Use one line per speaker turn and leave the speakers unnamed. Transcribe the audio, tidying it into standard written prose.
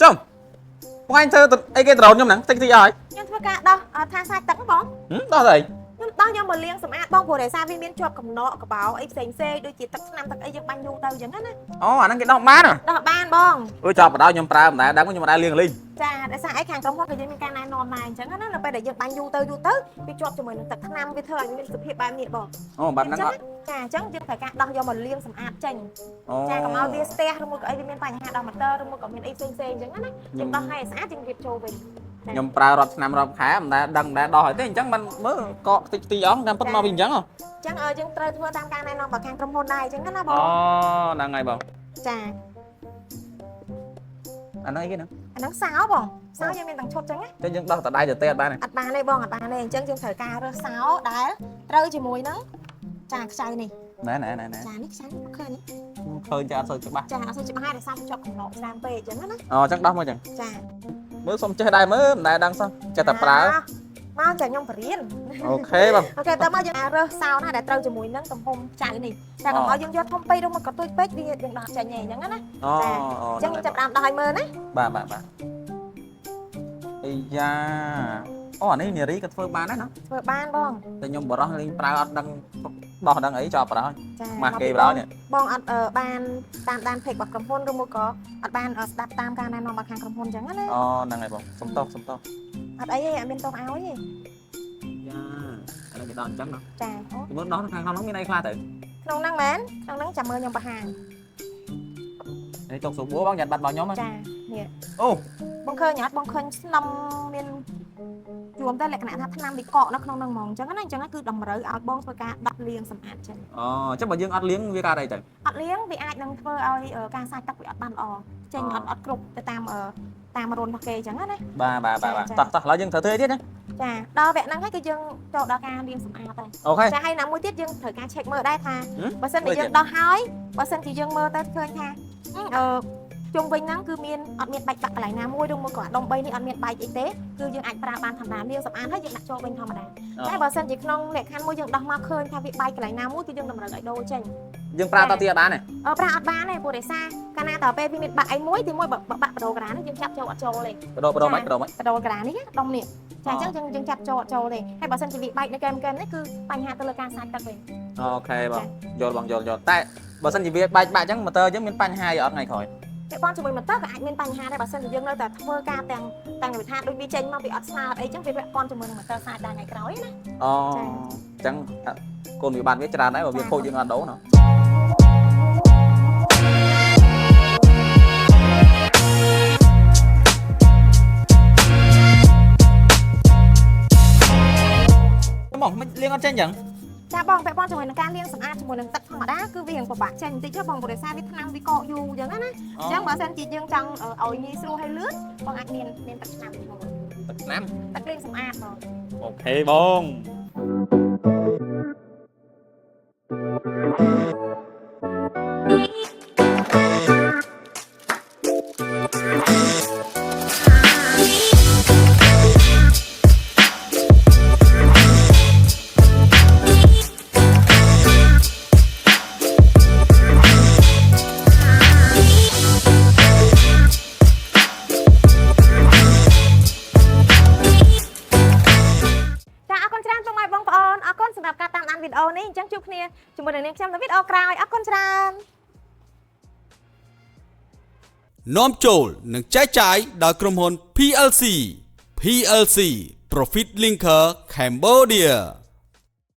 ចំបងឯងធ្វើអីគេដ្រូនខ្ញុំហ្នឹងតិចតិចអើយ
ខ្ញុំធ្វើការដោះថាសាច់ទឹកហ្នឹងបង
ហឹមដោះទៅអី
ខ្ញុំដោះយកមកលាងសម្អាតបងព្រោះដោយសារវាមានជាប់កំណកកបោអីផ្សេងផ្សេងដូចជាទឹកថ្នាំទឹកអីយើងបាញ់យូរទៅអញ្ចឹងណា
អូអាហ្នឹងគេដោះបានហ៎
ដោះបានបង
អើយចាប់បដៅខ្ញុំប្រើមិនដែលដឹងខ្ញុំមិនដែលលាងលីង
ចាដោយសារអីខាងក្រុមហ៊ុនក៏យើងមានការណែនាំដែរអញ្ចឹងណានៅពេលដែលយើងបាញ់យូរទៅយូរទៅវាជាប់ជាមួយនឹងទឹកថ្នាំវាធ្វើឲ្យមានសភាពបែបនេះបង
អូបែបហ្នឹងអត់
ចាអញ្ចឹងយើងត្រូវការដោះយកមកលាងសម្អាតចេញ
អូ
ចាកុំឲ្យវាស្ទះឬមួយក៏អីវាមានបញ្ហាដល់ម៉ូទ័រឬមួយក៏មានអីផ្សេងផ្សេងអញ្ចឹងណាយើងដោះឲ្យស្អាតយើងរៀបចូលវិញ
ខ្ញុំប្រើរាប់ឆ្នាំរាប់ខែមិនដែលដឹងមិនដែលដោះអីទេអញ្ចឹងបានមើលកកតិចតិចអស់តាមពិតមកពីអញ្ចឹងហ៎
អញ្ចឹងយើងត្រូវធ្វើតាមការណែនាំរបស់ខាងក្រុមហ៊ុនដែរអញ្ចឹងណាប
អូ
ង
ហ្នឹងហើយបង
ចា
អាហ្នឹងអីគេហ្នឹង
អាហ្នឹងសោបងសោយើងមានទាំងឈុតអញ្ចឹងណា
ចឹងយើងដោះតដៃទៅទេអត់បានទេ
អត់បានទេបងអត់បានទេអញ្ចឹងយើងត្រូវការរើសសោដែលត្រូវជាមួយនឹងចាខ្ចៅនេះ
ណែណែណែណែ
ចានេះខ្ចៅនេះឃើញ
ឃើញចាអត់សូវច្បាស់
ចាអត់សូវច្បាស់ហើយដោយសារវាជាប់កំណកច្រើនពេកអញ្ចឹងណា
អូអញ្ចឹងដោះមកអញ្ចឹង
ចា
មើលសុំចេះដែរមើលមិនដែលដឹងសោះចេះតែប្រើ
មកចាខ្ញុំបរៀន
OK បង
OK តើមកយើងរើសសោណាដែលត្រូវជាមួយនឹងទំហំខ្ចៅនេះចាកុំឲ្យយើងយកធំពេកឬមកក៏តូចពេកវាយើងដោះចេញឯងអញ្ចឹងណា
អូអូ
អញ្ចឹងខ្ញុំចាប់ផ្ដើមដោះឲ្យមើលណា
បាទបាទបាទអាយ៉ាអូអានេះនារីក៏ធ្វើបានដែរណា
ធ្វើបានបង
តែខ្ញុំបរោះលេងប្រើអត់ដឹងដោះដឹងអីចោលប្រើ
ចា
ម៉ាស់គេប្រើនេះ
បងអត់បានតាមដាន page របស់ក្រុមហ៊ុនឬមួយក៏អត់បានស្ដាប់តាមការណែនាំរបស់ខាងក្រុមហ៊ុនអញ្ចឹងណា
អូហ្នឹងហើយបងសុំតោះសុំតោះ
អត់អីទេអត់មានទោសឲ្យទេ
យ៉ាអានេះគេដោះអញ្ចឹងណា
ចាអូ
មើលដោះខាងក្នុងហ្នឹងមានអីខ្លះទៅ
ក្នុងហ្នឹងមែនក្នុងហ្នឹងចាំមើលខ្ញុំបង្ហាញ
នេះទុកស្រួលបងយ៉ាត់បាត់របស់ខ្ញុំ
ចានេះ
អូ
បងឃើញអត់បងឃើញស្នំមានជួមតែលក្ខណៈថាថ្នាំវាកកនៅក្នុងហ្នឹងហ្មងអញ្ចឹងណាអញ្ចឹងគឺតម្រូវឲ្យបងធ្វើការដោះលាងសម្អាតចេញ
អូអញ្ចឹងបើយើងអត់លាងវាកើតអីទៅ
អត់លាងវាអាចនឹងធ្វើឲ្យការសាច់ទឹកវាអត់បានល្អចេញអត់អត់គ្រប់ទៅតាមតាមរុនរបស់គេអញ្ចឹងណា
បាទបាទបាទបាទតោះតោះឥឡូវយើងត្រូវធ្វើអីទៀតណា
ចាដល់វគ្គហ្នឹងហើយគឺយើងចូលដល់ការលាងសម្អាតហើយ
OK
ចាហើយណាមួយទៀតយើងត្រូវការ check មើលដែរថា
ហឹម
បើសិនជាយើងដោះហើយបើសិនជាយើងមើលទៅឃើញថាអឺជុំវិញហ្នឹងគឺមានអត់មានបែកបាក់កន្លែងណាមួយឬមួយក៏អាដុំ3នេះអត់មានបែកអីទេគឺយើងអាចប្រើបានធម្មតាលាងសម្អាតហើយយើងដាក់ចូលវិញធម្មតាតែបើសិនជាក្នុងលក្ខខណ្ឌមួយយើងដោះមកឃើញថាវាបែកកន្លែងណាមួយគឺយើងតម្រូវឲ្យដូរចេញ
យើងប្រើតទៀតអត់បានទេ
អឺប្រើអត់បានទេព្រោះដោយសារកាលណាតើពេលវាមានបាក់អីមួយទីមួយបើបាក់បដូរក្រានេះយើងចាប់ចូលអត់ចូលទេ
បដូរបដូរមិនបដូរមិន
បដូរក្រានេះដុំនេះចាអញ្ចឹងយើងយើងចាប់ចូលអត់ចូលទេហើយបើសិនជាវាបែកនៅកែមកែមនេះគឺបញ្ហាទៅលើការសាច់ទឹកវិញ
OK បងយល់បងយល់យល់តែបើសិនជាវាបែកបាក់អញ្ចឹងម៉ូទ័រយើងមានបញ្ហាអីអត់ថ្ងៃក្រោយ
ពាក់ព័ន្ធជាមួយម៉ូទ័រក៏អាចមានបញ្ហាដែរបើសិនជាយើងនៅតែធ្វើការទាំងទាំងវិថាដូចវាចេញមកវាអត់ស្មើអត់អីចឹងវាពាក់ព័ន្ធជាមួយនឹងម៉ូទ័រសាច់ដែរថ្ងៃក្រោយណា
អូអញ្ចឹងកូនវិបត្តិវាច្រើនដែរបើវាខូចយើងអត់ដូរណា មកមិនលាងអត់ចេញអញ្ចឹង
ចាបងពាក់ព័ន្ធជាមួយនឹងការលាងសម្អាតជាមួយនឹងទឹកធម្មតាគឺវារៀងពិបាកចេញបន្តិចបងព្រោះដោយសារវាថ្នាំវាកកយូរអញ្ចឹងណាអញ្ចឹងបើសិនជាយើងចង់ឲ្យងាយស្រួលហើយលឿនបងអាចមានមានទឹកថ្នាំជាមួយ
ទឹកថ្នាំ
ទឹកលាងសម្អាតបង
OK បង
ចាអរគុណច្រើនពុកម៉ែបងប្អូនអរគុណសម្រាប់ការតាមដានវីដេអូនេះអញ្ចឹងជួបគ្នាជាមួយនឹងនាងខ្ញុំនៅវីដេអូក្រោយអរគុណច្រើន
នាំចូលនិងចែកចាយដោយក្រុមហ៊ុន PLC PLC Profit Linker Cambodia។